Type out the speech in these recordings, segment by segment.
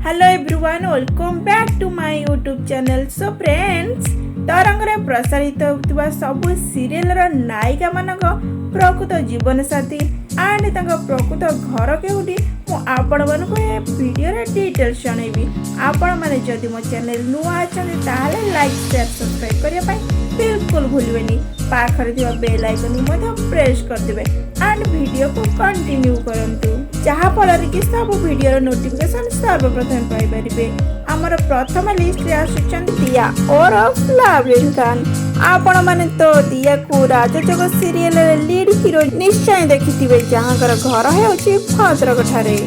Hello everyone, welcome back to my YouTube channel. So friends, ତରଙ୍ଗରେ ପ୍ରସାରିତ ହେଉଥିବା ସବୁ ସିରିଏଲର ନାୟିକାମାନଙ୍କ ପ୍ରକୃତ ଜୀବନସାଥୀ ଆଣ୍ଡ ତାଙ୍କ ପ୍ରକୃତ ଘର କେଉଁଠି, ମୁଁ ଆପଣମାନଙ୍କୁ ଏ ଭିଡ଼ିଓରେ ଡିଟେଲ୍ସ ଜଣାଇବି। ଆପଣମାନେ ଯଦି ମୋ ଚ୍ୟାନେଲ ନୂଆ ଅଛନ୍ତି, ତାହେଲେ ଲାଇକ୍, ସେୟାର, ସବସ୍କ୍ରାଇବ୍ କରିବା ପାଇଁ ବିଲକୁଲ ଭୁଲିବେନି। ପାଖରେ ଥିବା ବେଲ୍ ଆଇକନ୍ ମଧ୍ୟ ପ୍ରେସ୍ କରିଦେବେ ଆଣ୍ଡ ଭିଡ଼ିଓକୁ କଣ୍ଟିନ୍ୟୁ କରନ୍ତୁ, ଯାହାଫଳରେ କି ସବୁ ଭିଡ଼ିଓର ନୋଟିଫିକେସନ୍ ସର୍ବପ୍ରଥମେ ପାଇପାରିବେ। ଆମର ପ୍ରଥମ ଲିଷ୍ଟରେ ଆସୁଛନ୍ତି ଦିଆ ଓରଫ ଲାଭଲିନ୍ ଖାନ୍। ଆପଣମାନେ ତ ଦିଆକୁ ରାଜଯୋଗ ସିରିଏଲରେ ଲିଡ୍ ହିରୋ ନିଶ୍ଚୟ ଦେଖିଥିବେ, ଯାହାଙ୍କର ଘର ହେଉଛି ଭଦ୍ରକ ଠାରେ।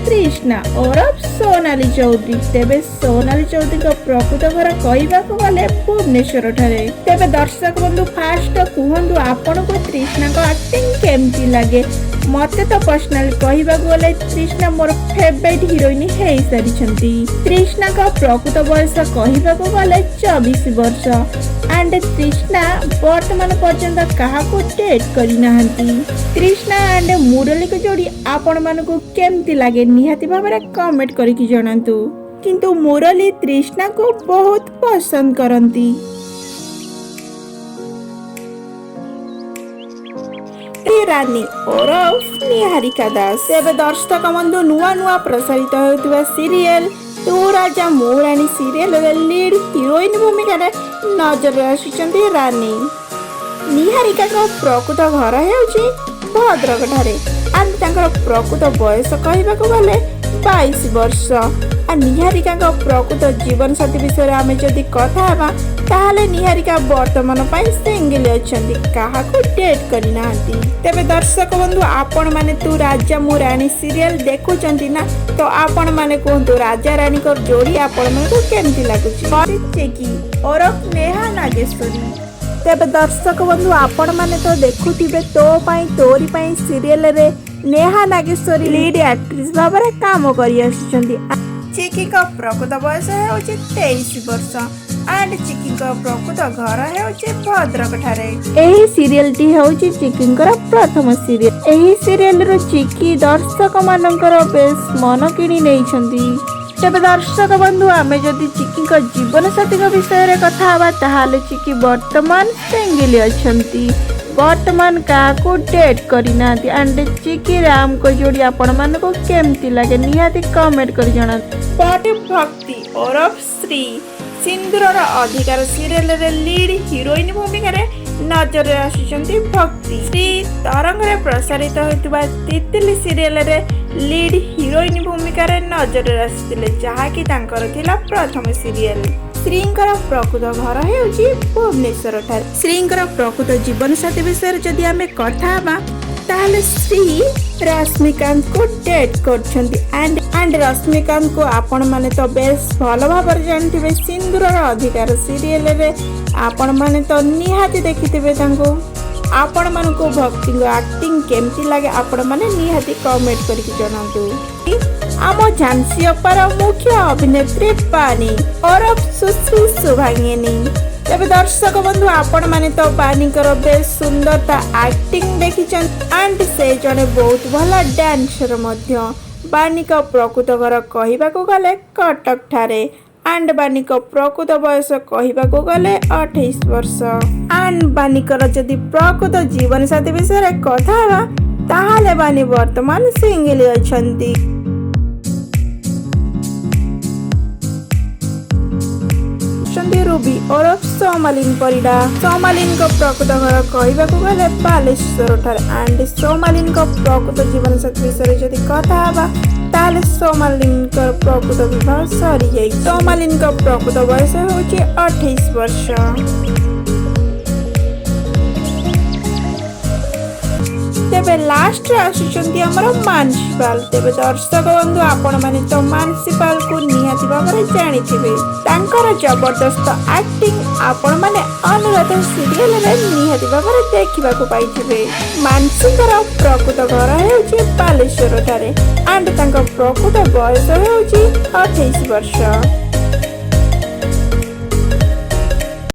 ତୃଷ୍ଣା ଓରଫ ସୋନାଲି ଚୌଧୁରୀ। ତେବେ ସୋନାଲି ଚୌଧୁରୀଙ୍କ ପ୍ରକୃତ ଘର କହିବାକୁ ଗଲେ ଭୁବନେଶ୍ୱର ଠାରେ। ତେବେ ଦର୍ଶକ ବନ୍ଧୁ, ଫାଷ୍ଟ କୁହନ୍ତୁ, ଆପଣଙ୍କୁ ତୃଷ୍ଣାଙ୍କ ଆକ୍ଟିଂ କେମିତି ଲାଗେ? ମତେ ତ ପର୍ସନାଲି କହିବାକୁ ଗଲେ ତୃଷ୍ଣା ମୋର ଫେଭରାଇଟ୍ ହିରୋଇନ ହେଇସାରିଛନ୍ତି। ତୃଷ୍ଣାଙ୍କ ପ୍ରକୃତ ବୟସ କହିବାକୁ ଗଲେ 24 ବର୍ଷ ଆଣ୍ଡ ତୃଷ୍ଣା ବର୍ତ୍ତମାନ ପର୍ଯ୍ୟନ୍ତ କାହାକୁ ଡେଟ୍ କରିନାହାନ୍ତି। ତୃଷ୍ଣା ଆଣ୍ଡ ମୁରଲୀଙ୍କ ଯୋଡ଼ି ଆପଣମାନଙ୍କୁ କେମିତି ଲାଗେ, ନିହାତି ଭାବରେ କମେଣ୍ଟ କରିକି ଜଣାନ୍ତୁ। କିନ୍ତୁ ମୁରଲୀ ତୃଷ୍ଣାକୁ ବହୁତ ପସନ୍ଦ କରନ୍ତି। ରାନୀ ଓରଫ ନିହାରିକା ଦାସ। ତେବେ ଦର୍ଶକ ବନ୍ଧୁ, ନୂଆ ନୂଆ ପ୍ରସାରିତ ହେଉଥିବା ସିରିଏଲ ତୁ ରାଜା ମୁଁ ରାଣୀ ସିରିଏଲରେ ଲିଡ୍ ହିରୋଇନ ଭୂମିକାରେ ନଜର ଆସୁଛନ୍ତି ରାନୀ। ନିହାରିକାଙ୍କ ପ୍ରକୃତ ଘର ହେଉଛି ଭଦ୍ରକ ଠାରେ ଆଣ୍ଡ ତାଙ୍କର ପ୍ରକୃତ ବୟସ କହିବାକୁ ଗଲେ 22 ବର୍ଷ। ଆଉ ନିହାରିକାଙ୍କ ପ୍ରକୃତ ଜୀବନସାଥୀ ବିଷୟରେ ଆମେ ଯଦି କଥା ହେବା, ତାହେଲେ ନିହାରିକା ବର୍ତ୍ତମାନ ପାଇଁ ସିଙ୍ଗଲ ଅଛନ୍ତି, କାହାକୁ ଡେଟ୍ କରିନାହାନ୍ତି। ତେବେ ଦର୍ଶକ ବନ୍ଧୁ, ଆପଣମାନେ ତୁ ରାଜା ମୁଁ ରାଣୀ ସିରିଏଲ ଦେଖୁଛନ୍ତି ନା? ତ ଆପଣମାନେ କୁହନ୍ତୁ, ରାଜା ରାଣୀଙ୍କ ଯୋଡ଼ି ଆପଣମାନଙ୍କୁ କେମିତି ଲାଗୁଛି? ଚିକି ଓରଫ ନେହା ନାଗେଶ୍ୱରୀ। ତେବେ ଦର୍ଶକ ବନ୍ଧୁ, ଆପଣମାନେ ତ ଦେଖୁଥିବେ ତୋ ପାଇଁ ତୋରି ପାଇଁ ସିରିଏଲରେ ନେହା ନାଗେଶ୍ୱରୀ ଲିଡ୍ ଆକ୍ଟ୍ରେସ୍ ଭାବରେ କାମ କରି ଆସୁଛନ୍ତି। ଚିକିଙ୍କ ପ୍ରକୃତ ବୟସ ହେଉଛି 23 ବର୍ଷ ଆଣ୍ଡ ଚିକିଙ୍କ ପ୍ରକୃତ ଘର ହେଉଛି ଭଦ୍ରକ ଠାରେ। ଏହି ସିରିଏଲଟି ହେଉଛି ଚିକିଙ୍କର ପ୍ରଥମ ସିରିଏଲ। ଏହି ସିରିଏଲରୁ ଚିକି ଦର୍ଶକ ମାନଙ୍କର ବେଶ ମନ କିଣି ନେଇଛନ୍ତି। ତେବେ ଦର୍ଶକ ବନ୍ଧୁ, ଆମେ ଯଦି ଚିକିଙ୍କ ଜୀବନସାଥୀଙ୍କ ବିଷୟରେ କଥା ହେବା, ତାହେଲେ ଚିକି ବର୍ତ୍ତମାନ ସିଙ୍ଗିଲ ଅଛନ୍ତି, ବର୍ତ୍ତମାନ କାହାକୁ ଡେଟ୍ କରିନାହାନ୍ତି। ଆଣ୍ଡ ଚିକି ରାମଙ୍କ ଯୋଡ଼ି ଆପଣମାନଙ୍କୁ କେମିତି ଲାଗେ, ନିହାତି କମେଣ୍ଟ କରି ଜଣାନ୍ତୁ। ପଟି ଭକ୍ତି ଓରଫ ଶ୍ରୀ। ସିନ୍ଦୁରର ଅଧିକାର ସିରିଏଲରେ ଲିଡ୍ ହିରୋଇନ ଭୂମିକାରେ ନଜରରେ ଆସୁଛନ୍ତି ଭକ୍ତି। ଶ୍ରୀ ତରଙ୍ଗରେ ପ୍ରସାରିତ ହେଉଥିବା ତିତିଲି ସିରିଏଲରେ ଲିଡ୍ ହିରୋଇନ ଭୂମିକାରେ ନଜରରେ ଆସିଥିଲେ, ଯାହାକି ତାଙ୍କର ଥିଲା ପ୍ରଥମ ସିରିଏଲ। ଶ୍ରୀଙ୍କର ପ୍ରକୃତ ଘର ହେଉଛି ଭୁବନେଶ୍ୱର ଠାରେ। ଶ୍ରୀଙ୍କର ପ୍ରକୃତ ଜୀବନସାଥୀ ବିଷୟରେ ଯଦି ଆମେ କଥା ହେବା, ତାହେଲେ ଶ୍ରୀ ରଶ୍ମିକାନ୍ତକୁ ଡେଟ୍ କରୁଛନ୍ତି। ଆଣ୍ଡ ରଶ୍ମିକାନ୍ତକୁ ଆପଣମାନେ ତ ବେଶ ଭଲ ଭାବରେ ଜାଣିଥିବେ। ସିନ୍ଦୁରର ଅଧିକାର ସିରିଏଲରେ ଆପଣମାନେ ତ ନିହାତି ଦେଖିଥିବେ ତାଙ୍କୁ। ଆପଣମାନଙ୍କୁ ଭକ୍ତିଙ୍କ ଆକ୍ଟିଂ କେମିତି ଲାଗେ, ଆପଣମାନେ ନିହାତି କମେଣ୍ଟ କରିକି ଜଣାନ୍ତୁ। ଆମ ଝାନ୍ସୀ ଅପାର ମୁଖ୍ୟ ଅଭିନେତ୍ରୀ ବାନୀ ଓରଫ ସୁଶ୍ରୀ ଶୁଭାଙ୍ଗିନୀ। ତେବେ ଦର୍ଶକ ବନ୍ଧୁ, ଆପଣମାନେ ତ ବାନୀଙ୍କର ବେଶ ସୁନ୍ଦରତା ଆକ୍ଟିଂ ଦେଖିଛନ୍ତି ଆଣ୍ଡ ସେ ଜଣେ ବହୁତ ଭଲ ଡ୍ୟାନ୍ସର ମଧ୍ୟ। ବାନୀଙ୍କ ପ୍ରକୃତ ଘର କହିବାକୁ ଗଲେ କଟକ ଠାରେ ଆଣ୍ଡ ବାନୀଙ୍କ ପ୍ରକୃତ ବୟସ କହିବାକୁ ଗଲେ 28 ବର୍ଷ। ଆଣ୍ଡ ବାନୀଙ୍କର ଯଦି ପ୍ରକୃତ ଜୀବନସାଥୀ ବିଷୟରେ କଥା ହେବା, ତାହେଲେ ବାନୀ ବର୍ତ୍ତମାନ ସିଙ୍ଗଲ ଅଛନ୍ତି। ଅଛନ୍ତି ରୁବି ଓରଫ ସୋମାଲିନ ପରିଡ଼ା। ସୋମାଲିନଙ୍କ ପ୍ରକୃତ ଘର କହିବାକୁ ଗଲେ ବାଲେଶ୍ୱର ଠାରେ ଆଣ୍ଡ ସୋମାଲିନଙ୍କ ପ୍ରକୃତ ଜୀବନସାଥୀ ବିଷୟରେ ଯଦି କଥା ହେବା, ତାହେଲେ ସୋମାଲିନଙ୍କ ପ୍ରକୃତ ବିବାହ ସରିଯାଇଛି। ସୋମାଲିନଙ୍କ ପ୍ରକୃତ ବୟସ ହେଉଛି 28 ବର୍ଷ। ତେବେ ଲାଷ୍ଟରେ ଆସୁଛନ୍ତି ଆମର ମାନସିପାଲ। ତେବେ ଦର୍ଶକ ବନ୍ଧୁ, ଆପଣମାନେ ତ ମାନସିପାଲକୁ ନିହାତି ଭାବରେ ଜାଣିଥିବେ। ତାଙ୍କର ଜବରଦସ୍ତ ଆକ୍ଟିଂ ଆପଣମାନେ ଅନୁରାଧା ସିରିଏଲରେ ନିହାତି ଭାବରେ ଦେଖିବାକୁ ପାଇଥିବେ। ମାନସୀଙ୍କର ପ୍ରକୃତ ଘର ହେଉଛି ବାଲେଶ୍ୱର ଠାରେ ଆଣ୍ଡ ତାଙ୍କ ପ୍ରକୃତ ବୟସ ହେଉଛି 28 ବର୍ଷ।